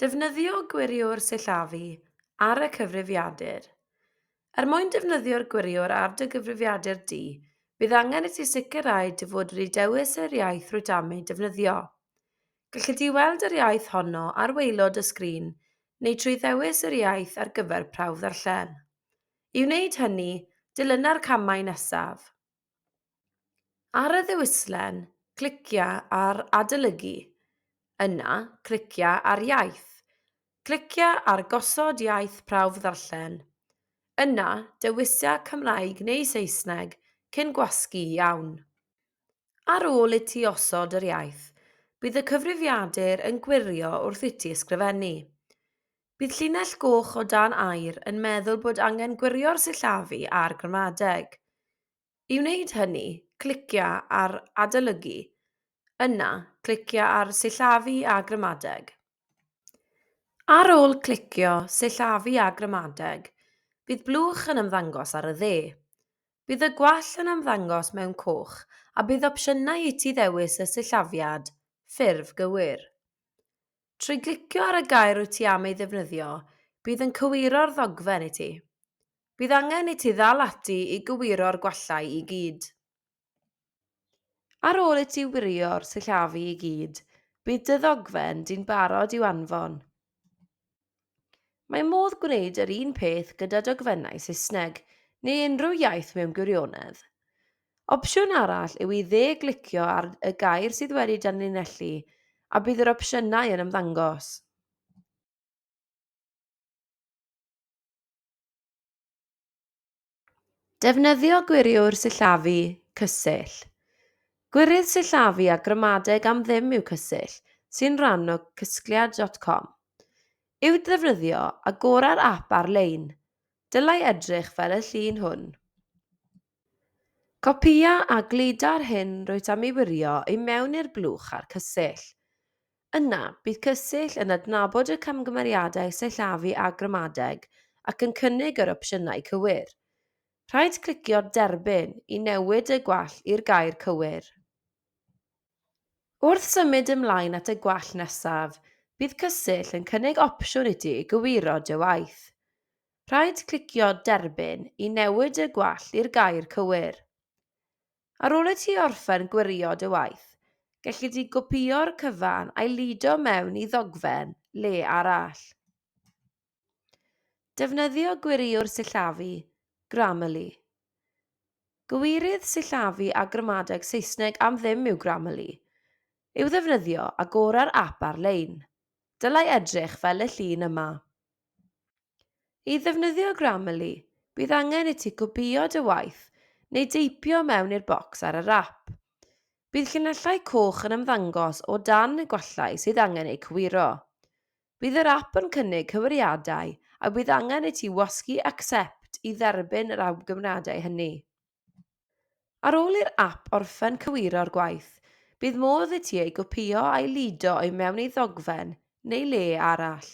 Defnyddio gwiriwr sillafu ar y cyfrifiadur. Er mwyn defnyddio'r gwiriwr ar dy gyfrifiadur di, bydd angen i ti sicrhau dy fod wedi dewis yr iaith rwyt am ei defnyddio. Gelli di weld yr iaith honno ar waelod y sgrin neu trwy ddewis yr iaith ar gyfer prawf ddarllen. I wneud hynny, dilyna'r camau nesaf. Ar y ddewislen, clicia ar Adolygu. Yna, clicia ar Iaith. Clicia ar Gosod Iaith Prawf Ddarllen. Yna, dewisia Cymraeg neu Saesneg cyn gwasgu Iawn. Ar ôl i ti osod yr iaith, bydd y cyfrifiadur yn gwirio wrth i ti ysgrifennu. Bydd llinell goch o dan air yn meddwl bod angen gwirio'r sillafu a'r gramadeg. I wneud hynny, clicia ar Adolygu. Yna, clicia ar Sillafu a Gramadeg. Ar ôl clicio Sillafu a Gramadeg, bydd blwch yn ymddangos ar y dde. Bydd y gwall yn ymddangos mewn coch a bydd opsiynau i ti ddewis y sillafiad ffurf gywir. Trwy glicio ar y gair rwyt ti am ei ddefnyddio, bydd yn cywiro'r ddogfen i ti. Bydd angen i ti ddal ati i gywiro'r gwallau i gyd. Ar ôl i ti wirio'r sillafu i gyd, bydd dy ddogfen di'n barod i'w anfon. Mae modd gwneud yr un peth gyda dogfennau Saesneg, neu unrhyw iaith mewn gwirionedd. Opsiwn arall yw i dde-glicio ar y gair sydd wedi danlinellu a bydd yr opsiynau yn ymddangos. Defnyddio gwiriwr sillafu Cysill. Gwirydd sillafu a gramadeg am ddim yw Cysill, sy'n rhan o Cysgliad.com. I'w ddefnyddio, agora'r ap ar-lein. Dylai edrych fel y llun hwn. Copïa a gluda'r hyn rwyt am ei wirio i mewn i'r blwch ar Cysill. Yna, bydd Cysill yn adnabod y camgymeriadau sillafu a gramadeg ac yn cynnig yr opsiynau cywir. Rhaid clicio Derbyn i newid y gwall i'r gair cywir. Wrth symud ymlaen at y gwall nesaf, bydd Cysill yn cynnig opsiwn i ti gywiro dy waith. Rhaid clicio Derbyn i newid y gwall i'r gair cywir. Ar ôl i ti orffen gwirio dy waith, gelli di gopïo'r cyfan a'i ludo mewn i ddogfen le arall. Defnyddio gwiriwr sillafu, Grammarly. Gwirydd sillafu a gramadeg Saesneg am ddim yw Grammarly. I'w ddefnyddio, agora'r ap ar-lein. Dylai edrych fel y llun yma. I ddefnyddio Grammarly, bydd angen i ti gopïo dy waith neu deipio mewn i'r bocs ar yr ap. Bydd llinellau coch yn ymddangos o dan y gwallau sydd angen eu cywiro. Bydd yr ap yn cynnig cywiriadau a bydd angen i ti wasgu Accept i dderbyn yr awgrymiadau hynny. Ar ôl i'r ap orffen cywiro'r gwaith, bydd modd i ti ei gopïo a'i ludo i mewn i ddogfen neu le arall.